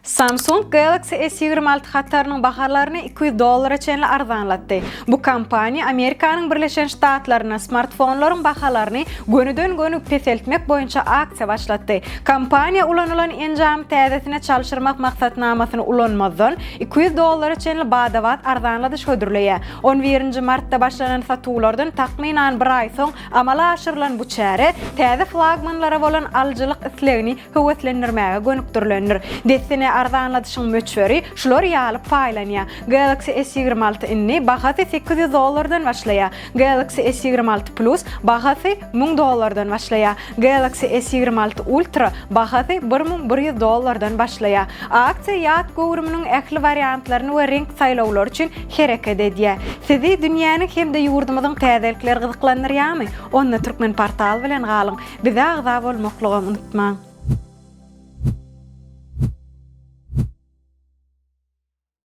Samsung Galaxy S 26 hatarynyň bahalaryny 200 dollara çenli arzanlatdy. Bu kompaniýa Amerikanyň Birleşen Ştatlarynda smartfonlaryň bahalaryny gönüden-göni peseltmek boýunça aksiýa başlatdy. Kompaniýa ulanylan enjamy täzesine çalşyrmak maksatnamasyny ulanmazdan, 200 dollara çenli bada-bat arzanladyş hödürleýär. On birinji martda başlanan satuwlardan takmynan bir aý soň amala aşyrylan bu çäre täze flagmanlara bolan alyjylyk islegini höweslendirmäge gönükdirilendir. Dessine arzanladyşyň möçberi şular ýaly paýlanýar, Galaxy S 26 indi bahasy 800 dollardan başlaýar, Galaxy S 26 Plus bahasy 1000 dollardan başlaýar, Galaxy S 26 Ultra bahasy 1100 dollardan başlaýar. Aksiýa ýat göwrüminiň ähli wariantlaryny we reňk saýlawlary üçin hereket edýär. Sizi dünýäniň hem-de ýurdumyzyň täzelikleri gyzyklandyrýarmy? Onda Türkmenportal bilen galyň! Bize agza bolmaklygam unutmaň!